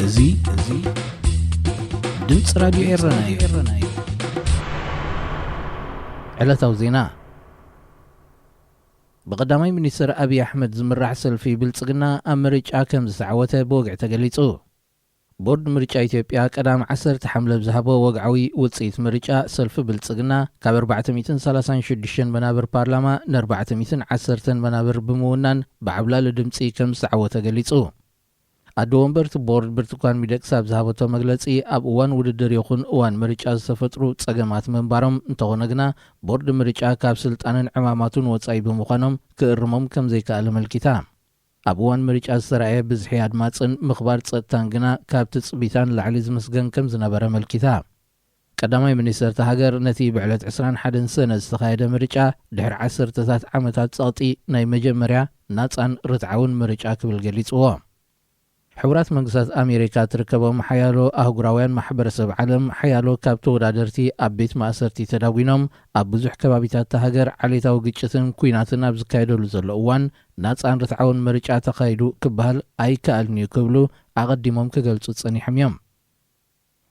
እዚ እዚ ድምፂ ራዲዮ ኤረና እዩ። ዕለታዊ ዜና። ብቐዳማይ ሚኒስትር ኣብይ ኣሕመድ ዝምራሕ ሰልፊ ብልጽግና ኣብ ምርጫ ከም ዝተዓወተ ብወግዒ ተገሊጹ። ቦርድ ምርጫ ኢትዮጵያ ቀዳም ዓሰርተ ሓምለ ብዝሃቦ ወግዓዊ ውጽኢት ምርጫ፣ ሰልፊ ብልጽግና ካብ ኣርባዕተ ሚእትን ሰላሳን ሽዱሽተን መናብር ፓርላማ ንኣርባዕተ ሚእትን ዓሰርተን መናብር ብምውናን ብዓብላሊ ድምጺ ከም ዝተዓወተ ገሊጹ። ኣደ ወንበር እቲ ቦርድ ብርቱካን ሚደቅሳ ኣብ ዝሃበቶ መግለጺ፣ ኣብ እዋን ውድድር ይኹን እዋን ምርጫ ዝተፈጥሩ ጸገማት ምንባሮም፣ እንተኾነ ግና ቦርድ ምርጫ ካብ ስልጣንን ዕማማቱን ወጻኢ ብምዃኖም ክእርሞም ከም ዘይከኣለ ኣመልኪታ። ኣብ እዋን ምርጫ ዝተራእየ ብዝሒ ኣድማጽን ምኽባር ጸጥታን ግና ካብ ትጽቢታ ንላዕሊ ዝምስገን ከም ዝነበረ ኣመልኪታ። ቀዳማይ ሚኒስተር እታ ሃገር ነቲ ብዕለት ዕስራን ሓደን ሰነ ዝተኻየደ ምርጫ ድሕሪ ዓሰርተታት ዓመታት ጸቕጢ ናይ መጀመርያ ናጻን ርትዓውን ምርጫ ክብል ገሊጽዎ። ሕቡራት መንግስታት ኣሜሪካ ትርከቦም ሓያሎ ኣህጉራውያን ማሕበረሰብ ዓለም፣ ሓያሎ ካብ ተወዳደርቲ ኣብ ቤት ማእሰርቲ ተዳጒኖም፣ ኣብ ብዙሕ ከባቢታት እታ ሃገር ዓሌታዊ ግጭትን ኲናትን ኣብ ዝካየደሉ ዘሎ እዋን፣ ናጻን ርትዓውን ምርጫ ተኻይዱ ክበሃል ኣይከኣልን እዩ ክብሉ ኣቐዲሞም ክገልጹ ጸኒሖም እዮም።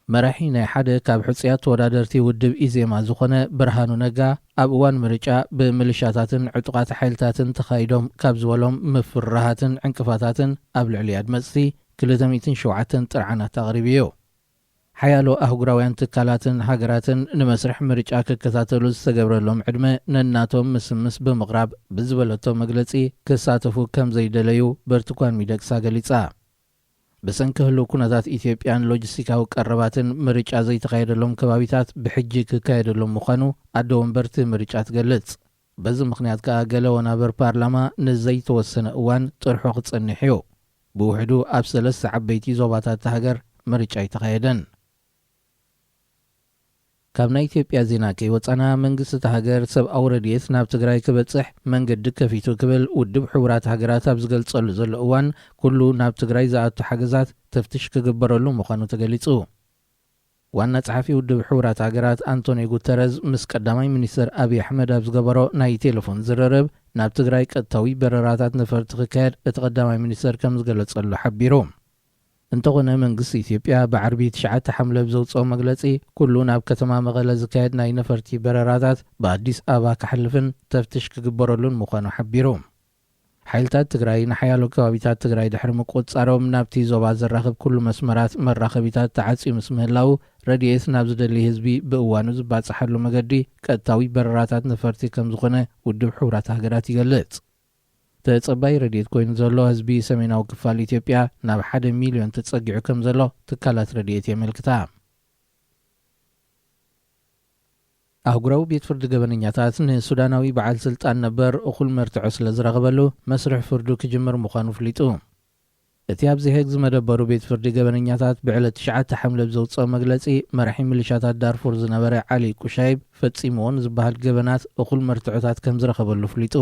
መራሒ ናይ ሓደ ካብ ሕጹያት ተወዳደርቲ ውድብ ኢዜማ ዝኾነ ብርሃኑ ነጋ፣ ኣብ እዋን ምርጫ ብምልሻታትን ዕጡቓት ሓይልታትን ተኻይዶም ካብ ዝበሎም ምፍርራሃትን ዕንቅፋታትን ኣብ ልዕሊ ኣድመጽቲ ክልተ ሚእትን ሸውዓተን ጥርዓናት ኣቕሪቡ እዩ። ሓያሎ ኣህጉራውያን ትካላትን ሃገራትን ንመስርሕ ምርጫ ክከታተሉ ዝተገብረሎም ዕድመ ነናቶም ምስምስ ብምቕራብ ብዝበለቶ መግለጺ ክሳተፉ ከም ዘይደለዩ ብርቱካን ሚደቅሳ ገሊጻ። ብሰንኪ ህሉው ኩነታት ኢትዮጵያን ሎጂስቲካዊ ቀረባትን ምርጫ ዘይተኻየደሎም ከባቢታት ብሕጂ ክካየደሎም ምዃኑ ኣደ ወንበር እቲ ምርጫ ትገልጽ። በዚ ምኽንያት ከኣ ገለ ወናብር ፓርላማ ንዘይተወሰነ እዋን ጥርሑ ክጸንሕ እዩ። ብውሕዱ ኣብ ሰለስተ ዓበይቲ ዞባታት እታ ሃገር ምርጫ ኣይተኻየደን። ካብ ናይ ኢትዮጵያ ዜና ከይወጻና፣ መንግስቲ እታ ሃገር ሰብኣዊ ረድኤት ናብ ትግራይ ክበጽሕ መንገዲ ከፊቱ ክብል ውድብ ሕቡራት ሃገራት ኣብ ዝገልጸሉ ዘሎ እዋን፣ ኩሉ ናብ ትግራይ ዝኣቱ ሓገዛት ተፍትሽ ክግበረሉ ምዃኑ ተገሊጹ። ዋና ጸሓፊ ውድብ ሕቡራት ሃገራት ኣንቶኒዮ ጉተረዝ ምስ ቀዳማይ ሚኒስተር ኣብይ ኣሕመድ ኣብ ዝገበሮ ናይ ቴሌፎን ዝርርብ፣ ናብ ትግራይ ቀጥታዊ በረራታት ነፈርቲ ክካየድ እቲ ቀዳማይ ሚኒስተር ከም ዝገለጸሉ ሓቢሩ። እንተኾነ መንግስቲ ኢትዮጵያ ብዓርቢ ትሽዓተ ሓምለ ብዘውፅኦ መግለፂ፣ ኩሉ ናብ ከተማ መቐለ ዝካየድ ናይ ነፈርቲ በረራታት ብኣዲስ ኣበባ ክሓልፍን ተፍትሽ ክግበረሉን ምዃኑ ሓቢሩ። ሓይልታት ትግራይ ንሓያሎ ከባቢታት ትግራይ ድሕሪ ምቁፅፃሮም፣ ናብቲ ዞባ ዘራኽብ ኩሉ መስመራት መራኸቢታት ተዓፅዩ ምስ ምህላው፣ ረድኤት ናብ ዝደሊ ህዝቢ ብእዋኑ ዝባፅሓሉ መገዲ ቀጥታዊ በረራታት ነፈርቲ ከም ዝኾነ ውድብ ሕቡራት ሃገራት ይገልፅ። ተጸባይ ረድኤት ኮይኑ ዘሎ ህዝቢ ሰሜናዊ ክፋል ኢትዮጵያ ናብ ሓደ ሚልዮን ተጸጊዑ ከም ዘሎ ትካላት ረድኤት የመልክታ። ኣህጉራዊ ቤት ፍርዲ ገበነኛታት ንሱዳናዊ በዓል ስልጣን ነበር እኹል መርትዖ ስለ ዝረኸበሉ፣ መስርሕ ፍርዱ ክጅምር ምዃኑ ኣፍሊጡ። እቲ ኣብዚ ሄግ ዝመደበሩ ቤት ፍርዲ ገበነኛታት ብዕለት ትሽዓተ ሓምለ ብዘውጽኦ መግለጺ፣ መራሒ ሚሊሻታት ዳርፉር ዝነበረ ዓሊ ቁሻይብ ፈጺምዎ ንዝበሃል ገበናት እኹል መርትዖታት ከም ዝረኸበሉ ኣፍሊጡ።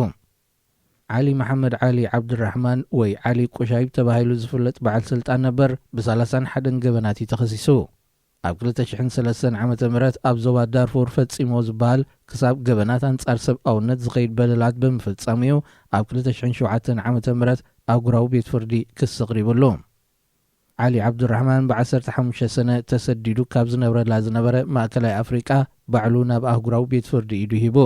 ዓሊ መሓመድ ዓሊ ዓብዱራሕማን ወይ ዓሊ ቁሻይብ ተባሂሉ ዝፍለጥ በዓል ስልጣን ነበር፣ ብሰላሳን ሓደን ገበናት እዩ ተኸሲሱ። ኣብ ክልተ ሽሕን ሰለስተን ዓመተ ምህረት ኣብ ዞባ ዳርፉር ፈጺምዎ ዝበሃል ክሳብ ገበናት ኣንጻር ሰብኣውነት ዝኸይድ በደላት ብምፍጻሙ እዩ ኣብ ክልተ ሽሕን ሸውዓተን ዓመተ ምህረት ኣህጉራዊ ቤት ፍርዲ ክሲ ኣቕሪብሉ። ዓሊ ዓብዱራሕማን ብዓሰርተ ሓሙሽተ ሰነ ተሰዲዱ ካብ ዝነብረላ ዝነበረ ማእከላይ ኣፍሪቃ ባዕሉ ናብ ኣህጉራዊ ቤት ፍርዲ ኢዱ ሂቡ።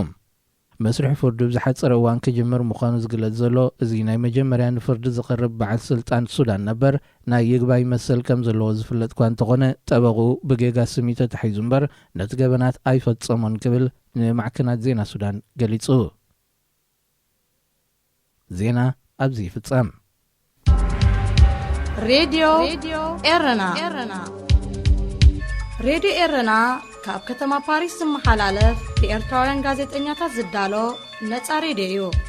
መስርሕ ፍርዱ ብዝሓጸረ እዋን ክጅምር ምዃኑ ዝግለጽ ዘሎ እዚ ናይ መጀመርያ ንፍርዲ ዝቐርብ በዓል ስልጣን ሱዳን ነበር፣ ናይ ይግባይ መሰል ከም ዘለዎ ዝፍለጥ እኳ እንተኾነ፣ ጠበቕኡ ብጌጋ ስም እዩ ተታሒዙ እምበር ነቲ ገበናት ኣይፈጸሞን ክብል ንማዕከናት ዜና ሱዳን ገሊጹ። ዜና ኣብዚ ይፍጸም። ሬድዮ ኤረና። ሬድዮ ኤረና ካብ ከተማ ፓሪስ ዝመሓላለፍ ብኤርትራውያን ጋዜጠኛታት ዝዳሎ ነጻ ሬድዮ እዩ።